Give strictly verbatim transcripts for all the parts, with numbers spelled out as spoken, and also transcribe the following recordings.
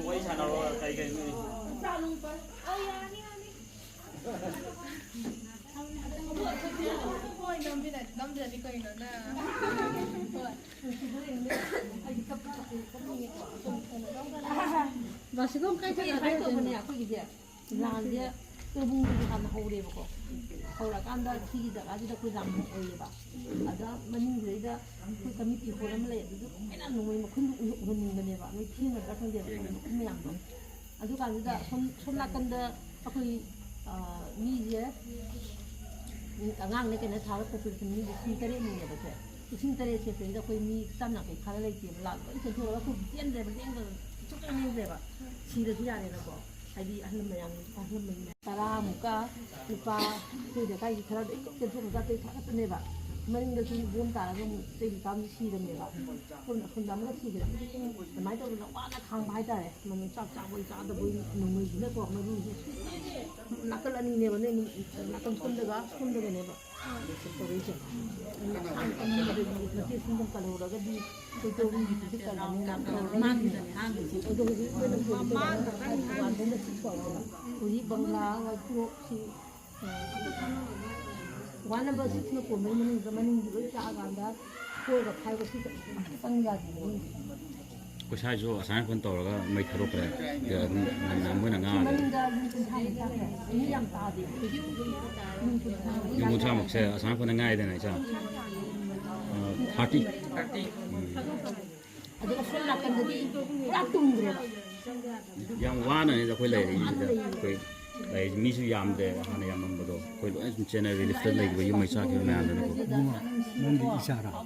ꯋꯥꯔꯤ ꯁꯥꯟꯅꯔꯣ, ꯀꯩ ꯀꯩꯅꯣ꯫ ꯍꯣꯏ, ꯅꯝꯗ꯭ꯔꯗꯤ ꯀꯩꯅꯣ ꯅꯪ? ꯍꯣꯏ꯫ ꯕꯥꯁꯤꯗꯣ ꯑꯃꯨꯛ ꯀꯥꯏ ꯆꯠꯈ꯭ꯔꯒꯦ? ꯁꯨꯃꯥꯏꯅ ꯇꯧꯕꯅꯦ ꯑꯩꯈꯣꯏꯒꯤꯁꯦ꯫ ꯂꯥꯟꯁꯦ ꯇꯣꯔꯕꯨꯡꯗꯒꯤ ꯍꯥꯟꯅ ꯍꯧꯔꯦꯕꯀꯣ꯫ ꯍꯧꯔꯀꯥꯟꯗ ꯁꯤꯒꯤ ꯖꯒꯥꯁꯤꯗ ꯑꯩꯈꯣꯏ ꯂꯥꯟ ꯑꯣꯏꯌꯦꯕ꯫ ꯑꯗ ꯃꯅꯤꯡꯁꯤꯗꯩꯗ ꯑꯩꯈꯣꯏ ꯀꯃꯤꯇꯤ ꯍꯣꯜ ꯑꯃ ꯂꯩ, ꯑꯗꯨꯗ ꯂꯣꯏꯅ ꯅꯣꯡꯃꯩ ꯃꯈꯨꯟꯗꯣ ꯎꯍ-, ꯎꯍꯟꯅꯤꯡꯕꯅꯦꯕ, ꯅꯣꯏ ꯊꯦꯡꯅꯕ꯭ꯔꯥ ꯈꯪꯗꯦꯕ, ꯊꯦꯡꯅ꯫ ꯃꯈꯨꯟ ꯃꯌꯥꯝꯗꯣ꯫ ꯑꯗꯨꯀꯥꯟꯗꯨꯗ ꯁꯣꯝ, ꯁꯣꯝ ꯅꯥꯀꯟꯗ ꯑꯩꯈꯣꯏ, ꯑ, ꯃꯤꯁꯦ, ꯎꯝ, ꯑꯉꯥꯡꯅꯦ ꯀꯩꯅꯣ ꯊꯥꯔꯒ population ꯃꯤ ꯂꯤꯁꯤꯡ ꯇꯔꯦꯠꯃꯨꯛꯅꯦꯕ ꯁꯦ꯫ ꯂꯤꯁꯤꯡ ꯇꯔꯦꯠꯁꯦ ꯁꯤꯗꯩꯗ ꯑꯩꯈꯣꯏ ꯃꯤ ꯆꯥꯝ ꯌꯥꯡꯈꯩ ꯈꯔ ꯂꯩꯇꯦꯕ, ꯂꯥꯟ ꯂꯣꯏ ꯆꯦꯟꯊꯣꯛꯑꯒ ꯑꯩꯈꯣꯏ ꯆꯦꯟꯗ꯭ꯔꯦꯕ, ꯂꯦꯡꯗꯅ ꯁꯨꯛꯆꯦꯟ ꯂꯦꯡꯗ꯭ꯔꯦꯕ꯫ ꯁꯤꯔꯁꯨ ꯌꯥꯔꯦꯅꯀꯣ꯫ ꯍꯥꯏꯗꯤ ꯑꯍꯜ ꯃꯌꯥꯝ, ꯑꯍꯜ ꯂꯃꯟ ꯇꯔꯥꯃꯨꯛꯀ ꯂꯨꯄꯥ ꯑꯩꯈꯣꯏ ꯂꯩꯀꯥꯏꯒꯤ ꯈꯔ ꯂꯣꯏ ꯆꯦꯟꯊꯣꯛꯈ꯭ꯔꯒ ꯑꯇꯩ ꯊꯥꯒꯠꯄꯅꯦꯕ꯫ ꯃꯅꯤꯡꯗꯁꯨ ꯕꯣꯝ ꯇꯥꯔꯒ ꯑꯃꯨꯛ ꯑꯇꯩ ꯅꯨꯄꯥ ꯑꯃꯁꯨ ꯁꯤꯔꯝꯃꯦꯕ꯫ ꯑꯩꯈꯣꯏ ꯅꯥꯀꯟꯗ ꯑꯃꯒ ꯁꯤꯈ꯭ꯔꯦ꯫ ꯑꯗꯨꯃꯥꯏꯅ ꯇꯧꯗꯅ ꯋꯥꯅ ꯈꯥꯡꯕ ꯍꯥꯏꯇꯥꯔꯦ꯫ ꯃꯃꯜ ꯆꯥꯛ ꯆꯥꯕꯣꯏ ꯆꯥꯗꯕꯣꯏ ꯅꯣꯡꯃꯩꯁꯤꯅꯀꯣ ꯃꯔꯨꯁꯦ ꯅꯥꯀꯜ ꯑꯅꯤꯅꯦꯕ ꯅꯣꯏ ꯅꯥꯀꯜ ꯁꯣꯝꯗꯒ ꯁꯣꯝꯗꯒꯅꯦꯕ꯫ ꯇꯧꯔꯛꯏꯁꯦ꯫ ꯑꯗꯨꯅ ꯑꯍꯥꯟꯕ ꯀꯟꯕꯗꯗꯤ ꯃꯇꯦꯛ ꯁꯨꯝ ꯀꯜꯍꯧꯔꯒꯗꯤ ꯑꯩꯈꯣꯏ ꯇꯧꯕꯒꯤꯗꯨꯗꯤ ꯀꯜꯂꯅꯤꯅ ꯃꯥꯡꯈꯤꯕꯅꯦ ꯑꯍꯥꯟꯕꯁꯦ꯫ ꯑꯗꯣ ꯍꯧꯖꯤꯛ ꯑꯩꯈꯣꯏꯅ ꯃꯃꯥꯡ ꯈꯛꯇꯪ ꯍꯥꯏꯕꯗꯤ ꯋꯥꯟꯗꯅ ꯁꯤꯛꯁ ꯐꯥꯎꯕ꯫ ꯍꯧꯖꯤꯛ ꯕꯪꯒ꯭ꯂꯥ, ꯋꯥꯏꯈꯣꯛꯁꯤ, ꯋꯥꯟ ꯅꯝꯕꯔ ꯁꯤꯛꯁꯅ ꯀꯣꯟꯕꯒꯤ ꯃꯅꯨꯡꯗ ꯃꯅꯤꯡꯗꯤ ꯂꯣꯏ ꯆꯥꯛꯑꯀꯥꯟꯗ ꯐꯣꯔꯒ ꯐꯥꯏꯚꯀ ꯁꯤꯛꯁꯀ ꯑꯃꯠꯇ ꯆꯪ ꯌꯥꯗꯦ ꯃꯅꯨꯡꯗ꯫ ꯑꯩꯈꯣꯏ ꯁ꯭ꯋꯥꯏꯁꯨ ꯑꯁꯥꯏ ꯐꯣꯟ ꯇꯧꯔꯒ ꯃꯩ ꯊꯥꯗꯣꯛꯈ꯭ꯔꯦ꯫ ꯑꯗꯨꯝ ꯃꯣꯏꯅ ꯁꯤ ꯉꯥꯡꯉꯒ꯫ ꯃꯅꯤꯡꯗ ꯌꯨꯝ ꯀꯨꯟꯊ꯭ꯔꯥꯃꯨꯛ ꯆꯥꯛꯈ꯭ꯔꯦ꯫ ꯃꯤ ꯌꯥꯝ ꯇꯥꯗꯦ꯫ ꯌꯨꯝ ꯀꯨꯟꯊ꯭ꯔꯥꯃꯨꯛ ꯌꯨꯝ ꯆꯥꯛꯈ꯭ꯔꯦ꯫ ꯀꯨꯟꯊ꯭ꯔꯥꯃꯨꯛꯁꯦ ꯑꯁꯥꯏ ꯐꯣꯟꯗ ꯉꯥꯏꯗꯅ ꯏꯆꯥ꯫ ꯑ, ꯊꯥꯔꯇꯤ꯫ ꯎꯝ꯫ ꯑꯗꯨꯒ ꯁꯣꯝ ꯅꯥꯀꯟꯗꯗꯤ ꯄꯨꯔꯥ ꯇꯨꯝꯈ꯭ꯔꯦꯕ꯫ ꯌꯥꯝ ꯋꯥꯅꯅꯤꯗ ꯑꯩꯈꯣꯏ ꯂꯩꯔꯛꯏꯁꯤꯗ꯫ ꯑꯩꯈꯣꯏ ꯂꯩꯔꯤꯁꯤ ꯃꯤꯁꯨ ꯌꯥꯝꯗ꯭ꯔꯦ, ꯍꯥꯟꯅ ꯌꯥꯝꯃꯝꯕꯗꯣ꯫ ꯑꯩꯈꯣꯏ ꯂꯣꯏꯅ ꯁꯨꯝ ꯆꯦꯟꯅ ꯔꯤꯂꯤꯐꯇ ꯂꯩꯈꯤꯕ ꯌꯨꯝ ꯃꯩ ꯆꯥꯈꯤꯕ ꯃꯌꯥꯝꯗꯨꯅꯀꯣ꯫ ꯏꯕꯨꯡꯉꯣ, ꯅꯪꯗꯤ ꯏꯆꯥꯔꯥ? ꯑꯣ꯫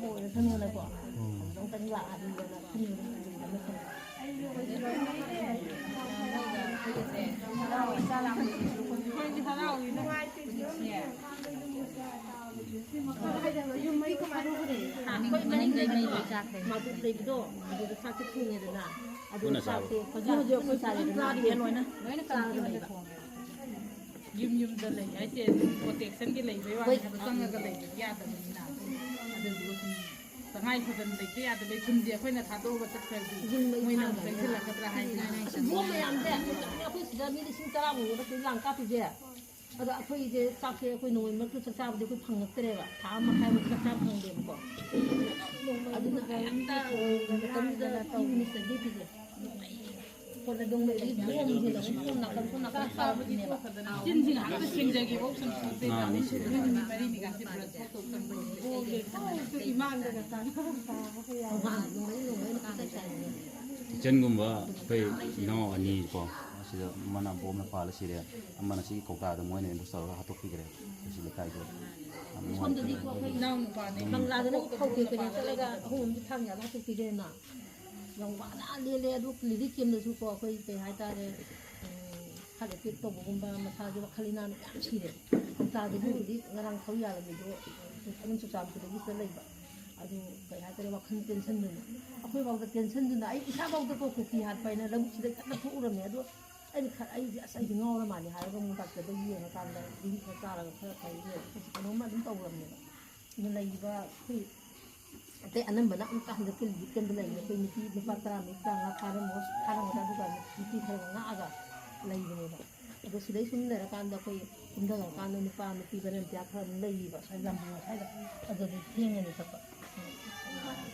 ꯑꯩꯈꯣꯏ ꯃꯅꯤꯡꯗꯩ ꯃꯩ ꯂꯣꯏ ꯆꯥꯈ꯭ꯔꯦ꯫ ꯃꯥꯕꯨꯛ ꯂꯩꯕꯗꯣ, ꯑꯗꯨꯗ ꯆꯥꯛꯁꯦ ꯊꯣꯡꯉꯦꯗꯅ꯫ ꯑꯗꯨꯒ ꯄꯨꯟꯅ ꯆꯥꯕ꯫ ꯆꯥꯛꯁꯦ ꯍꯧꯖꯤꯛ ꯍꯧꯖꯤꯛ ꯑꯩꯈꯣꯏ ꯆꯥꯔꯦꯗꯅ꯫ ꯂꯣꯏꯅ ꯆꯥꯔꯒ ꯂꯩꯕ꯫ ꯌꯨꯝ ꯌꯨꯝꯗ ꯂꯩ ꯍꯥꯏꯁꯦ, ꯑꯗꯨꯝ ꯄ꯭ꯔꯣꯇꯦꯛꯁꯟꯒꯤ ꯂꯩꯕꯩ ꯋꯥꯅꯤ ꯍꯣꯏ꯫ ꯍꯥꯏꯕ, ꯆꯪꯉꯒ ꯂꯩꯕꯗꯤ ꯌꯥꯗꯕꯅꯤꯅ꯫ ꯑꯗꯨꯗꯨꯒ ꯁꯨꯝ ꯍꯥꯏ ꯈꯨꯗꯝ ꯂꯩꯇ ꯌꯥꯗꯕꯩ ꯈꯨꯟꯁꯦ ꯑꯩꯈꯣꯏꯅ ꯊꯥꯗꯣꯛꯑꯒ ꯆꯠꯈ꯭ꯔꯗꯤ ꯃꯣꯏꯅ ꯑꯃꯨꯛ ꯆꯪꯁꯤꯜꯂꯛꯀꯗ꯭ꯔꯥ ꯍꯥꯏꯅ ꯃꯌꯥꯝꯁꯦ ꯑꯩꯈꯣꯏ ꯁꯤꯗ ꯃꯤ ꯂꯤꯁꯤꯡ ꯇꯔꯥꯃꯨꯛ ꯂꯥꯡ ꯀꯥꯞꯄꯤꯁꯦ꯫ ꯑꯗꯣ ꯑꯩꯈꯣꯏꯁꯦ ꯆꯥꯛꯁꯦ ꯑꯩꯈꯣꯏ ꯅꯣꯡꯃꯩ ꯃꯔꯛꯇ ꯆꯥꯛ ꯆꯥꯕꯗꯤ ꯑꯩꯈꯣꯏ ꯐꯪꯉꯛꯇ꯭ꯔꯦꯕ, ꯊꯥ ꯑꯃ ꯃꯈꯥꯏꯃꯨꯛ ꯆꯥꯛ ꯆꯥꯕ ꯐꯪꯗꯦꯕꯀꯣ꯫ ꯑꯗꯨꯅ ꯀꯔꯤꯝꯇ ꯃꯇꯝꯗꯨꯗ ꯆꯤꯐ ꯃꯤꯅꯤꯁꯇꯔ ꯗꯦ ꯄꯤꯁꯦ ꯀꯣꯟꯅ ꯅꯣꯡꯃꯩꯗꯤ ꯕꯣꯝꯁꯤꯅ ꯑꯃꯨꯛ ꯁꯣꯝ ꯅꯥꯀꯟ ꯁꯣꯝ ꯅꯥꯀꯟ ꯀꯥꯞꯄꯤꯅꯦꯕ꯫ ꯆꯤꯟꯁꯤꯡ ꯉꯥꯛꯇ ꯁꯦꯡꯖꯒꯦꯐꯥꯎ ꯁꯨꯝ ꯁꯣꯛꯇꯦ꯫ ꯅꯨꯃꯤꯠ ꯃꯔꯤꯅꯤ ꯉꯥꯛꯇ ꯕ꯭ꯔꯁ ꯇꯧ ꯆꯪꯕ ꯏꯃꯥꯟꯗꯒ ꯆꯥꯛ ꯈꯔ ꯆꯥꯕ ꯀꯌꯥ ꯏꯆꯟꯒꯨꯝꯕ ꯑꯩꯈꯣꯏ ꯏꯅꯥꯎ ꯑꯅꯤꯀꯣ, ꯑꯁꯤꯗ ꯑꯃꯅ ꯕꯣꯝꯅ ꯄꯥꯜꯂ ꯁꯤꯔꯦ, ꯑꯃꯅ ꯁꯤꯒꯤ ꯀꯧꯇꯥꯗ ꯃꯣꯏꯅ ꯑꯦꯝꯕꯨꯁ ꯇꯧꯔꯒ ꯍꯥꯠꯇꯣꯛꯄꯤꯈ꯭ꯔꯦ ꯑꯩꯈꯣꯏ ꯁꯤ ꯂꯩꯀꯥꯏꯗ꯫ ꯌꯥꯝ ꯅꯨꯡꯉꯥꯏꯇꯦ꯫ ꯁꯣꯝꯗꯗꯤꯀꯣ ꯑꯩꯈꯣꯏ ꯏꯅꯥꯎꯅꯨꯄꯥꯅꯦ꯫ ꯀꯪꯂꯥꯗꯅ ꯈꯧꯇꯦꯛꯄꯅꯦ ꯆꯠꯂꯒ ꯑꯍꯨꯝ ꯑꯃꯗꯤ ꯊꯥꯡ ꯌꯥꯜꯂ ꯍꯥꯠꯇꯣꯛꯄꯤꯈ꯭ꯔꯦꯅ꯫ ꯌꯥꯝ ꯋꯥꯅ ꯂꯦꯜꯂꯦ꯫ ꯑꯗꯨ ꯔꯤꯂꯤꯐ ꯀꯦꯝꯗꯁꯨꯀꯣ ꯑꯩꯈꯣꯏ ꯀꯩ ꯍꯥꯏꯇꯥꯔꯦ, ꯎꯝ, ꯍꯥꯔꯠ ꯑꯦꯇꯦꯛ ꯇꯧꯕꯒꯨꯝꯕ, ꯃꯁꯥꯁꯦ ꯋꯥꯈꯜ ꯂꯩꯅꯥꯅ ꯃꯌꯥꯝ ꯁꯤꯔꯦ꯫ ꯀꯧꯇꯥꯗꯒꯤ ꯍꯧꯖꯤꯛ ꯉꯔꯥꯡ ꯊꯧ ꯌꯥꯜꯂꯝꯃꯤꯗꯣ ꯑꯗꯨꯝ ꯆꯨꯔꯆꯥꯟꯄꯨꯔꯗꯒꯤ ꯁꯤꯗ ꯂꯩꯕ꯫ ꯑꯗꯨ ꯀꯩ ꯍꯥꯏꯇꯥꯔꯦ, ꯋꯥꯈꯜ ꯇꯦꯟꯁꯟꯗꯨꯅ, ꯑꯩꯈꯣꯏꯐꯥꯎꯗ ꯇꯦꯟꯁꯟꯗꯨꯅ, ꯑꯩ ꯏꯁꯥꯐꯥꯎꯗꯀꯣ ꯀꯨꯀꯤ ꯍꯥꯠꯄ ꯍꯥꯏꯅ ꯂꯧꯕꯨꯛꯁꯤꯗ ꯀꯟꯅ ꯊꯣꯛꯎꯔꯝꯃꯦ꯫ ꯑꯗꯣ ꯑꯩꯅ ꯈ-, ꯑꯩꯗꯤ ꯑꯁ ꯑꯩꯗꯤ ꯉꯥꯎꯔ ꯃꯥꯜꯂꯦ ꯍꯥꯏꯔꯒ ꯑꯃꯨꯛ ꯗꯥꯛꯇꯔꯗ ꯌꯦꯡꯉꯀꯥꯟꯗ ꯒꯨꯂꯤ ꯈꯔ ꯆꯥꯔꯒ ꯈꯔ ꯐꯩ, ꯀꯩꯅꯣꯝꯃ ꯑꯗꯨꯝ ꯇꯧꯔꯝꯃꯦꯕ꯫ ꯑꯗꯨ ꯂꯩꯔꯤꯕ ꯑꯩꯈꯣꯏ ꯑꯇꯩ ꯑꯅꯝꯕꯅ ꯑꯝꯇ ꯍꯟꯗꯛꯀꯤ ꯔꯤꯂꯤꯐ ꯀꯦꯝꯗ ꯂꯩꯔꯤꯕ ꯑꯩꯈꯣꯏ ꯅꯨꯄꯤ ꯅꯨꯄꯥ ꯇꯔꯥꯃꯨꯛ ꯇꯔꯥꯃꯉꯥ ꯐꯥꯔꯝꯃꯣ, ꯐꯥꯔꯝꯒꯗ꯭ꯔꯥ, ꯑꯗꯨꯒ ꯅꯨꯄꯤ ꯈꯔ ꯉꯥꯛꯑꯒ ꯂꯩꯕꯅꯦꯕ꯫ ꯑꯗꯣ ꯁꯤꯗꯩ ꯁꯨꯝ ꯂꯩꯔꯀꯥꯟꯗ ꯑꯩꯈꯣꯏ ꯀꯨꯝꯊꯈ꯭ꯔꯀꯥꯟꯗ ꯅꯨꯄꯥ ꯅꯨꯄꯤ ꯚꯣꯂꯟꯇꯤꯌꯥꯔ ꯈꯔ ꯑꯗꯨꯝ ꯂꯩꯔꯤꯕ ꯁ꯭ꯋꯥꯏ ꯂꯝꯕꯣꯡ ꯁ꯭ꯋꯥꯏꯗ꯫ ꯑꯗꯨꯗꯤ ꯊꯦꯡꯉꯅꯤ ꯆꯠꯄ꯫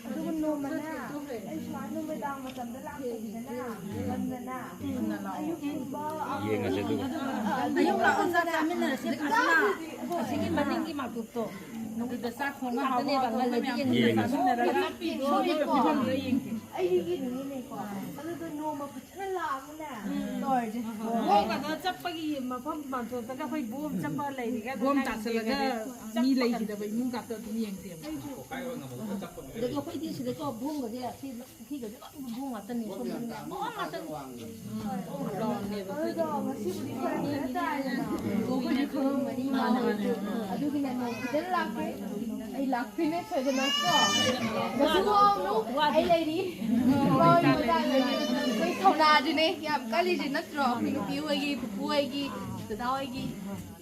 ꯑꯗꯨꯒ ꯅꯣꯡꯃꯅꯦ, ꯑꯩ ꯁꯨꯃꯥꯏꯅ ꯅꯨꯃꯤꯗꯥꯡ ꯃꯇꯝꯗ ꯂꯥꯛꯄꯁꯤꯗꯅꯦ, ꯉꯟꯅꯅꯦ, ꯑꯌꯨꯛꯀꯨꯝꯕ ꯌꯦꯡꯉꯁꯦ ꯑꯗꯨꯒ꯫ ꯑꯌꯨꯛ ꯂꯥꯛꯑꯣ, ꯆꯥꯛ ꯆꯥꯃꯤꯟꯅꯔꯁꯦ ꯐꯖꯅ꯫ ꯑꯁꯤꯒꯤ ꯃꯅꯤꯡꯒꯤ ꯃꯥꯔꯀꯦꯠꯇꯣ꯫ ꯑꯗꯨꯗ ꯆꯥꯛ ꯊꯣꯡ ꯉꯥꯛꯇꯅꯦꯕ, ꯉꯜꯂꯗꯤ ꯌꯦꯡꯉꯁꯦ꯫ ꯆꯥꯛ ꯆꯥꯃꯤꯟꯅꯔꯒ ꯆꯥꯛ ꯄꯤꯕꯗꯣ ꯐꯤꯕꯝꯗꯣ ꯌꯦꯡꯒꯦ꯫ ꯑꯩꯒꯤ ꯅꯨꯃꯤꯠꯅꯦꯀꯣ꯫ ꯑꯗꯨꯗꯣ ꯅꯣꯡꯃ ꯐꯖꯅ ꯂꯥꯛꯑꯒꯅꯦ ꯇꯧꯔꯁꯦ꯫ ꯕꯣꯝꯒꯗꯣ ꯆꯞꯄꯒꯤ ꯃꯐꯝ ꯃꯥꯟꯊꯣꯛꯇꯒ ꯑꯩꯈꯣꯏ ꯕꯣꯝ ꯆꯞꯄ ꯂꯩꯔꯤꯒ ꯑꯗꯨꯝ ꯕꯣꯝ ꯇꯥꯁꯜꯂꯒ ꯃꯤ ꯂꯩꯈꯤꯗꯕ ꯏꯃꯨꯡ ꯀꯥꯇꯣ ꯑꯗꯨꯝ ꯌꯦꯡꯁꯦꯕ꯫ ꯑꯗꯒꯤ ꯑꯩꯈꯣꯏꯗꯤ ꯁꯤꯗꯀꯣ ꯕꯣꯝꯒꯁꯦ ꯁꯤ ꯄꯨꯈ꯭ꯔꯤꯒꯁꯦ ꯂꯣꯏ ꯕꯣꯝ ꯉꯥꯛꯇꯅꯤ, ꯁꯣꯝꯗꯅꯦ ꯕꯣꯝ ꯉꯥꯛꯇꯅꯤ꯫ ꯑꯗꯨꯗꯣ ꯉꯁꯤꯕꯨꯗꯤ ꯈꯔ ꯈꯔ ꯇꯥꯏꯗꯅ꯫ ꯑꯩꯈꯣꯏꯗꯤ ꯈꯪꯉꯝꯃꯅꯤ꯫ ꯑꯗꯨꯒꯤꯅꯦ ꯅꯣꯡ ꯈꯤꯇꯪ ꯂꯥꯛꯀꯦ꯫ ꯑꯩ ꯂꯥꯛꯇꯣꯏꯅꯦ ꯁꯣꯏꯗꯅ ꯀꯣ꯫ ꯀꯩꯁꯨ ꯋꯥꯒꯅꯨ, ꯑꯩ ꯂꯩꯔꯤ꯫ ꯋꯥꯒꯅꯨ, ꯇꯥꯛꯑꯒꯅꯤ꯫ ꯑꯩꯈꯣꯏ ꯊꯧꯅꯥꯁꯤꯅꯦ ꯌꯥꯝ ꯀꯜꯂꯤꯁꯦ ꯅꯠꯇ꯭ꯔꯣ? ꯑꯩꯈꯣꯏ ꯅꯨꯄꯤ ꯍꯣꯏꯒꯤ, ꯄꯨꯄꯨ ꯍꯣꯏꯒꯤ, ꯗꯗꯥ ꯍꯣꯏꯒꯤ꯫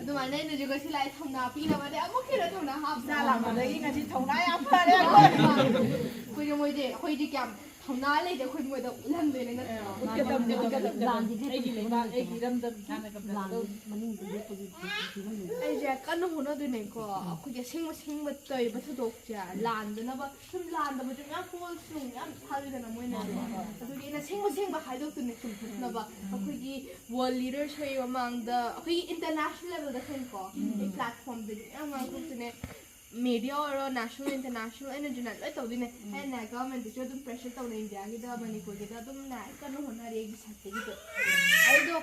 ꯑꯗꯨꯃꯥꯏꯅ ꯑꯩꯅꯁꯨ ꯉꯁꯤ ꯂꯥꯛꯑꯦ, ꯊꯧꯅꯥ ꯄꯤꯅꯕꯅꯦ ꯑꯃꯨꯛ ꯍꯦꯟꯅ ꯊꯧꯅꯥ ꯍꯥꯞꯄ꯫ ꯏꯆꯥ ꯂꯥꯛꯄꯗꯒꯤ ꯉꯁꯤ ꯊꯧꯅꯥ ꯌꯥꯝ ꯐꯔꯦ ꯑꯩꯈꯣꯏ꯫ ꯑꯩꯈꯣꯏꯁꯦ ꯃꯣꯏꯁꯦ ꯑꯩꯈꯣꯏꯗꯤ ꯀꯌꯥꯝ ꯊꯧꯅꯥ ꯂꯩꯗꯦ, ꯑꯩꯈꯣꯏ ꯃꯣꯏꯗ ꯎꯠꯍꯟꯗꯣꯏꯅꯦ ꯅꯠꯇ꯭ꯔꯣ? ꯎꯠꯀꯗꯕꯅꯦ, ꯎꯠꯀꯗꯕꯅꯦ꯫ ꯂꯥꯟꯁꯤꯗꯤ ꯑꯩꯒꯤ ꯂꯩꯕꯥꯛ, ꯑꯩꯒꯤ ꯏꯔꯝꯗꯝ ꯏꯁꯥꯅ ꯂꯥꯟ ꯀꯝꯗꯧꯒꯗꯧꯕ? ꯃꯅꯤꯡꯗꯨꯗꯤ ꯑꯩꯈꯣꯏꯒꯤ ꯐꯤꯕꯝ ꯂꯩꯇꯦ꯫ ꯑꯩꯁꯦ ꯀꯟꯅ ꯍꯣꯠꯅꯗꯣꯏꯅꯦꯀꯣ꯫ ꯑꯩꯈꯣꯏꯒꯤ ꯑꯁꯦꯡꯕ ꯑꯁꯦꯡꯕ ꯇꯧꯔꯤꯕ ꯊꯧꯗꯣꯛꯁꯦ ꯂꯥꯟꯗꯅꯕ ꯁꯨꯝ ꯂꯥꯟꯗꯕꯁꯨ ꯃꯌꯥꯝ ꯄꯣꯁ ꯅꯨꯡ ꯃꯌꯥꯝ ꯊꯥꯕꯤꯗꯅ ꯃꯣꯏꯅ꯫ ꯑꯗꯨꯒꯤ ꯑꯩꯅ ꯑꯁꯦꯡꯕ ꯑꯁꯦꯡꯕ ꯍꯥꯏꯗꯣꯛꯇꯣꯏꯅꯦ ꯆꯨꯝꯊꯣꯛꯅꯕ꯫ ꯑꯩꯈꯣꯏꯒꯤ ꯋꯥꯔꯜ ꯂꯤꯗꯔꯁ ꯍꯣꯏ ꯃꯃꯥꯡꯗ ꯑꯩꯈꯣꯏꯒꯤ ꯏꯟꯇꯔꯅꯦꯁꯅꯦꯜ ꯂꯦꯚꯦꯜꯗ ꯈꯪꯉꯤꯀꯣ, ꯑꯩ ꯄ꯭ꯂꯦꯠꯐꯣꯔꯝꯗꯗꯤ ꯃꯌꯥꯝ ꯉꯥꯡꯊꯣꯛꯇꯣꯏꯅꯦ꯫ ꯃꯦꯗꯤꯌꯥ ꯑꯣꯏꯔꯣ, ꯅꯦꯁꯅꯦꯜ ꯏꯟꯇꯔꯅꯦꯁꯅꯦꯜ ꯑꯩꯅ ꯖꯨꯅꯦꯠ ꯂꯣꯏ ꯇꯧꯗꯣꯏꯅꯦ꯫ ꯑꯩꯅ ꯒꯚꯔꯟꯃꯦꯟꯠꯇꯁꯨ ꯑꯗꯨꯝ ꯄ꯭ꯔꯦꯁꯔ ꯇꯧꯅꯩ, ꯏꯟꯗꯤꯌꯥꯒꯤꯗ ꯃꯅꯤꯄꯨꯔꯒꯤꯗ ꯑꯗꯨꯝ ꯂꯥꯏꯔꯤꯛ ꯀꯟꯅ ꯍꯣꯠꯅꯔꯤ ꯑꯩꯒꯤ ꯁꯥꯏꯠꯇꯒꯤꯁꯨ꯫ ꯑꯗꯣ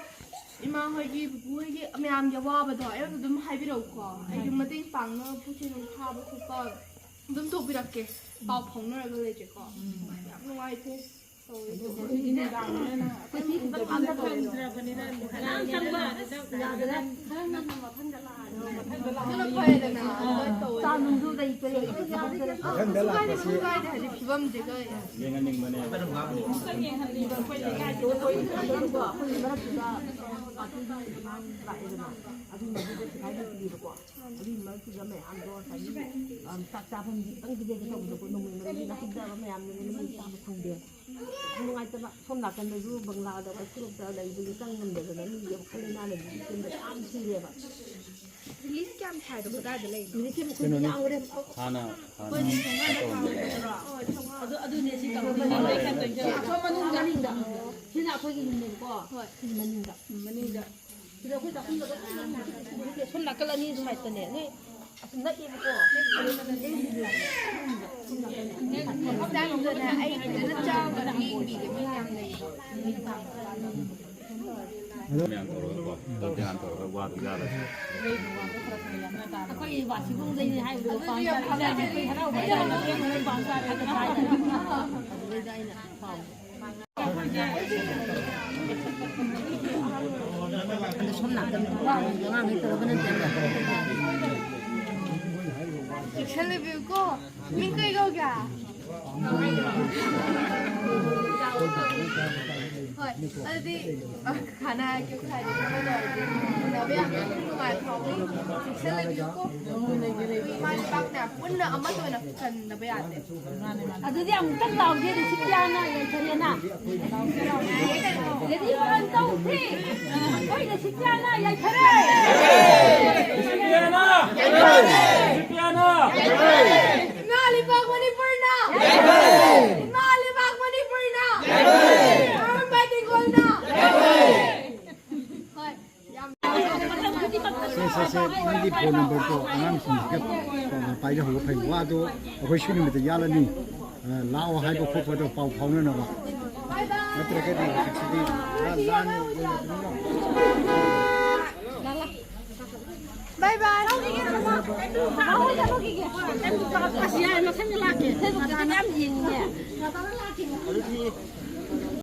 ꯏꯃꯥ ꯍꯣꯏꯒꯤ, ꯄꯨꯄꯨ ꯍꯣꯏꯒꯤ ꯃꯌꯥꯝꯒꯤ ꯑꯋꯥꯕꯗꯣ ꯑꯩꯉꯣꯟꯗ ꯑꯗꯨꯝ ꯍꯥꯏꯕꯤꯔꯛꯎꯀꯣ꯫ ꯑꯩꯁꯨ ꯃꯇꯦꯡ ꯄꯥꯡꯅꯕ ꯄꯣꯠ ꯆꯩ ꯅꯨꯡ ꯊꯥꯕ ꯈꯣꯠꯄ ꯑꯗꯨꯝ ꯇꯧꯕꯤꯔꯛꯀꯦ꯫ ꯄꯥꯎ ꯐꯥꯎꯅꯔꯒ ꯂꯩꯖꯦꯀꯣ꯫ ꯌꯥꯝ ꯅꯨꯡꯉꯥꯏꯇꯦ꯫ ꯇꯧꯔꯤꯁꯦ꯫ ꯈꯔ ꯉꯟꯅ ꯃꯊꯪꯗ ꯂꯥꯛꯑꯒꯦ꯫ ꯑꯗꯨꯅ ꯐꯔꯦꯗꯅ, ꯑꯗꯨꯃꯥꯏꯅ ꯇꯧꯋꯦ꯫ ꯆꯥ ꯅꯨꯡꯁꯨ ꯂꯩꯇ꯭ꯔꯦ꯫ ꯃꯊꯪꯗ ꯂꯥꯛꯄꯁꯤ ꯀꯩꯁꯨ ꯀꯥꯏꯗꯦ, ꯍꯧꯖꯤꯛ ꯐꯤꯕꯝꯁꯤꯒ꯫ ꯌꯦꯡꯍꯟꯅꯤꯡꯕꯅꯦꯕ꯫ ꯑꯩꯈꯣꯏ ꯃꯔꯛꯇꯨꯗ ꯄꯥꯔꯇꯤꯒꯤ ꯑꯉꯥꯡ ꯂꯥꯛꯑꯦꯗꯅ, ꯑꯗꯨꯒꯤ ꯃꯗꯨꯗ ꯁꯤꯐꯥꯏ ꯂꯩꯇ꯭ꯔꯤꯕꯀꯣ꯫ ꯑꯗꯨꯒꯤ ꯃꯔꯛꯇꯨꯗ ꯃꯌꯥꯝꯗꯣ ꯉꯁꯥꯏꯒꯤ, ꯑꯝ, ꯆꯥꯛ ꯆꯥꯐꯝ ꯈꯤꯇꯪ ꯄꯤꯖꯒꯦ ꯇꯧꯕꯗꯀꯣ, ꯅꯣꯡꯃꯩ ꯃꯔꯨꯒꯤ ꯅꯥꯀꯟꯗ ꯃꯌꯥꯝꯅ ꯃꯩ ꯆꯥꯕ ꯐꯪꯗꯦ꯫ ꯌꯥꯝ ꯅꯨꯡꯉꯥꯏꯇꯕ꯫ ꯁꯣꯝ ꯅꯥꯀꯟꯗꯗꯨ ꯕꯪꯒ꯭ꯂꯥꯗ ꯋꯥꯏꯈꯨꯔꯦꯜꯗ ꯂꯩꯕꯒꯤ ꯆꯪ ꯉꯝꯗꯗꯅ ꯃꯤꯒꯤ ꯋꯥꯈꯜ ꯂꯩꯅꯥ ꯂꯩꯕꯒꯤ ꯇꯤꯝꯗ ꯌꯥꯝ ꯁꯤꯔꯦꯕ꯫ ꯔꯤꯂꯤꯐ ꯀꯌꯥꯝ ꯊꯥꯏꯗꯣ ꯀꯗꯥꯏꯗ ꯂꯩꯅꯣ? ꯔꯤꯂꯤꯐ ꯀꯌꯥꯝ ꯌꯥꯝ ꯌꯥꯎꯔꯦ꯫ ꯍꯥꯟꯅ, ꯍꯥꯟꯅ ꯀꯩꯅꯣ ꯇꯧꯔꯝꯕꯅꯦ꯫ ꯑꯗꯨ, ꯑꯗꯨꯅꯦ ꯁꯤ ꯇꯧꯔꯤꯁꯦ꯫ ꯑꯩꯈꯣꯏ ꯃꯅꯨꯡ ꯃꯅꯤꯡꯗ꯫ ꯁꯤꯅ ꯑꯩꯈꯣꯏꯒꯤ ꯌꯨꯝꯅꯦꯕꯀꯣ꯫ ꯍꯣꯏ꯫ ꯁꯤ ꯃꯅꯤꯡꯗ꯫ ꯎꯝ, ꯃꯅꯤꯡꯗ꯫ ꯁꯤꯗ ꯑꯩꯈꯣꯏ ꯆꯥꯛꯈꯨꯝꯗ ꯂꯣꯏ ꯊꯝꯃꯦ꯫ ꯁꯣꯝ ꯅꯥꯀꯜ ꯑꯅꯤ ꯁꯥꯏꯠꯇꯅꯦ꯫ ꯅꯣꯏ ꯑꯁ ꯅꯛꯑꯦꯕꯀꯣ꯫ ꯍꯣꯁꯄꯤꯇꯥꯜꯗꯨꯗꯅꯦ ꯑꯩ ꯐꯖꯅ ꯆꯥꯎꯅ ꯌꯦꯡꯕꯤꯒꯦ, ꯃꯤ ꯌꯥꯝ ꯂꯩꯌꯦ꯫ ꯃꯌꯥꯝ ꯇꯧꯔꯒꯀꯣ, ꯇꯧꯗꯦ ꯍꯥꯟꯅ ꯇꯧꯔꯒ ꯋꯥꯗꯨ ꯌꯥꯜꯂꯁꯤ꯫ ꯑꯩꯈꯣꯏ ꯋꯥꯁꯤꯕꯨꯡꯗꯩꯅꯦ ꯍꯥꯏꯕꯗꯣ ꯑꯗꯨꯗꯤ ꯌꯥꯝ ꯐꯖꯩ꯫ ꯑꯩꯈꯣꯏ ꯍꯔꯥꯎꯕ ꯆꯥꯔꯦ, ꯑꯩꯈꯣꯏ ꯍꯔꯥꯎꯕ ꯆꯥꯔꯦ꯫ ꯑꯗꯨꯗꯩꯗ ꯑꯩꯅ ꯄꯥꯎ꯫ ꯑꯗꯣ ꯁꯣꯝ ꯅꯥꯀꯟ ꯑꯉꯥꯡꯈꯩ ꯇꯧꯔꯒꯅ ꯆꯦꯛꯁꯤꯜꯂꯤꯕꯤꯌꯨꯀꯣ꯫ ꯃꯤꯡ ꯀꯩ ꯀꯧꯒꯦ? ꯍꯣꯏ, ꯑꯗꯨꯗꯤ, ꯑ, ꯈꯥꯅ ꯍꯥꯏꯒꯦ, ꯈꯥꯏꯗꯦ, ꯈꯥꯅ ꯇꯧꯔꯗꯤ ꯎꯅꯕ ꯌꯥꯝ ꯅꯨꯡꯉꯥꯏ ꯐꯥꯎꯏ꯫ ꯆꯦꯛꯁꯤꯜꯂꯒꯦꯀꯣ꯫ ꯏꯃꯥ ꯂꯩꯕꯥꯛꯅꯦ, ꯄꯨꯟꯅ ꯑꯃꯠꯇ ꯑꯣꯏꯅ ꯀꯟꯗꯕ ꯌꯥꯗꯦ꯫ ꯑꯗꯨꯗꯤ ꯑꯃꯨꯛꯇꯪ ꯂꯥꯎꯒꯦ, ꯔꯤꯁꯤꯄꯤꯌꯥꯅ ꯌꯥꯏꯐꯔꯦꯅ꯫ Ready, one, two, three. ꯑꯩꯈꯣꯏ ꯔꯤꯁꯤꯄꯤꯌꯥꯅ ꯌꯥꯏꯐꯔꯦ꯫ ꯔꯤꯁꯤꯄꯤꯌꯥꯅ! ꯔꯤꯁꯤꯄꯤꯌꯥꯅ! ꯏꯃꯥ ꯂꯩꯕꯥꯛ ꯃꯅꯤꯄꯨꯔꯅ! ꯏꯃꯥ ꯂꯩꯕꯥꯛ ꯃꯅꯤꯄꯨꯔꯅ! ꯑꯔꯨꯟꯚꯥꯏ ꯇꯦꯡꯒꯣꯜꯅ! ꯍꯣꯏ, ꯌꯥꯝ ꯁꯦ, ꯁꯦ, ꯁꯦ, ꯅꯪꯒꯤ ꯐꯣꯟ ꯅꯝꯕꯔꯗꯣ ꯑꯉꯥꯡꯁꯤꯡꯁꯤꯒ ꯄꯥꯎ ꯄꯥꯏꯖꯍꯧꯕ ꯐꯩ꯫ ꯋꯥꯗꯣ ꯑꯩꯈꯣꯏ ꯁꯤ ꯅꯨꯃꯤꯠꯇ ꯌꯥꯜꯂꯅꯤ꯫ ꯑ, ꯂꯥꯛꯑꯣ ꯍꯥꯏꯕ ꯈꯣꯠꯄꯗꯣ ꯄꯥꯎ ꯐꯥꯎꯅꯅꯕ꯫ ꯅꯠꯇ꯭ꯔꯒꯗꯤ ꯍꯧꯖꯤꯛꯁꯤꯗꯤ ꯄꯨꯔꯥ ꯂꯥꯟ ꯑꯣꯏꯅ ꯑꯗꯨꯝ ꯌꯥꯎ- Bye bye. ꯑꯁ, ꯌꯥꯔꯦ, ꯃꯊꯪꯗ ꯂꯥꯛꯀꯦ꯫ Facebook ꯇ ꯌꯥꯝ ꯌꯦꯡꯅꯤꯡꯉꯦ꯫ ꯑꯗꯨꯗꯤ